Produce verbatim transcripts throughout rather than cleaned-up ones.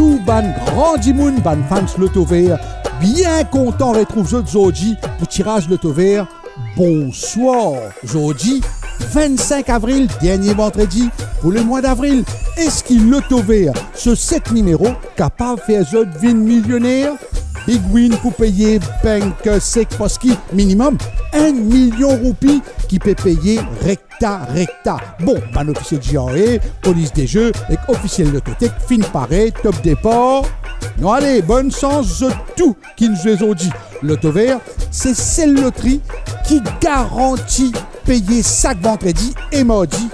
Tou bann gran dimoun, bann fans Loto Ver, bien kontan retrouv zot zordi pou tiraz Loto Ver. Bonswar. Zordi, vennsink avril, dernie vandredi pou lemwa davril. Eski Loto Ver, so set nimero, kapav fer zot vinn milioner? Big Win pou peye bank sek, parski minimem enn milion roupi ki pe peye rekta, rekta. Bon, bann ofisie G R A, polis de zwe ek ofisiel Lottotech finn pare, top depar. Nou ale, bonn sans zot tou ki'nn zwe zordi. Loto Ver, se sel lotri ki garanti peye sak vandredi e mardi.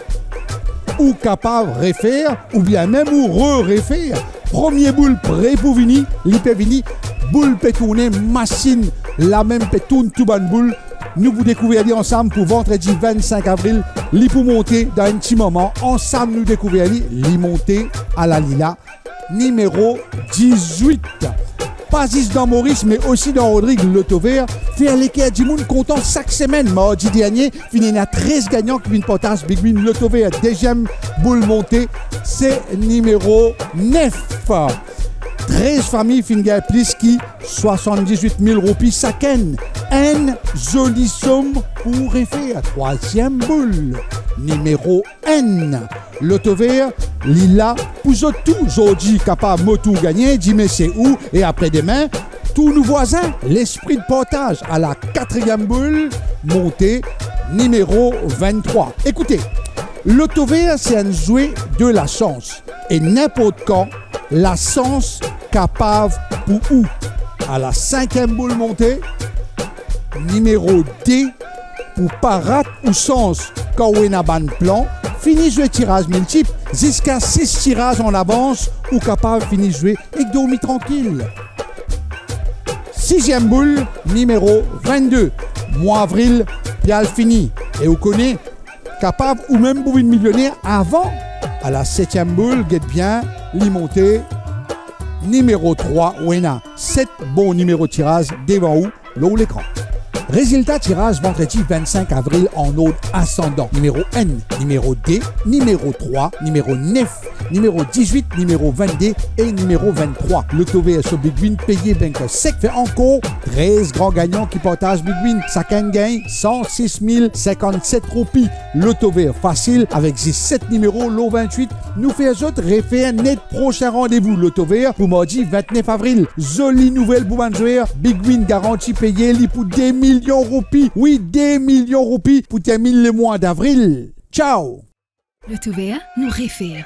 Ou kapav refer oubien mem ou re-refer. Premie boul pre pou vini, li pe vini, boul pe tourne, masinn lamem pe tourn tou bann boul. Nou pou dekouver li ansam pou vandredi vennsink avril. Li pou monte dan enn ti moman. Ansam nou dekouver li, li monte, ala li la, nimero dizwit. Pa zis dan Moris, me osi dan Rodrig, Loto Ver fer leker dimoun kontan sak semenn. Mardi dernie, finn ena trez gagnan ki finn partaz Big Win Loto Ver. Deziem boul monte, se nimero nef. Trez fami finn gagn plis ki swasanndizwit mil roupi sakenn. Enn zoli som pou refer. Trwaziem boul, nimero enn. Loto Ver, li la pou zot tou. Zordi kapav mo tour gagne, dime se ou, e apre dime, tour nou vwazin. Lespri de partaz, ala katriem boul monte, nimero venntrwa. Ekoute, Loto Ver se enn zwe de lasans, e ninport kan, lasans kapav pou ou. Ala sinkiem boul monte, nimero de. Pou pa rat ou sans kan ou ena bann plan, fini zwe tiraz miltip, ziska sis tiraz an avans, ou kapav fini zwe ek dormi trankil. Siziem boul, nimero vennde. Mwa avril pe al fini, e ou kone, kapav ou mem pou vinn milioner avan. Ala setiem boul, get bien, li monte, nimero trwa. Ou ena set bon nimero tiraz devan ou lor lekran. Rezilta tiraz vandredi vennsink avril an ord asandan: nimero enn, nimero de, nimero trwa, nimero nef, nimero dizwit, nimero vennde e nimero venntrwa. Loto Ver so Big Win peye bank sek, fer ankor trez gran gagnan ki partaz Big Win. Sakenn gagn san sis mil sinkannset roupi. Loto Ver fasil, avek zis set nimero lor vennwit, nou fer zot refer net. Prosin randevou Loto Ver pou mardi vennef avril. Zoli nouvel pou bann zwer, Big Win garanti peye li pou de milion roupi. Wi, de milion roupi pou terminn lemwa davril. Ciao! Loto Ver, nou refer.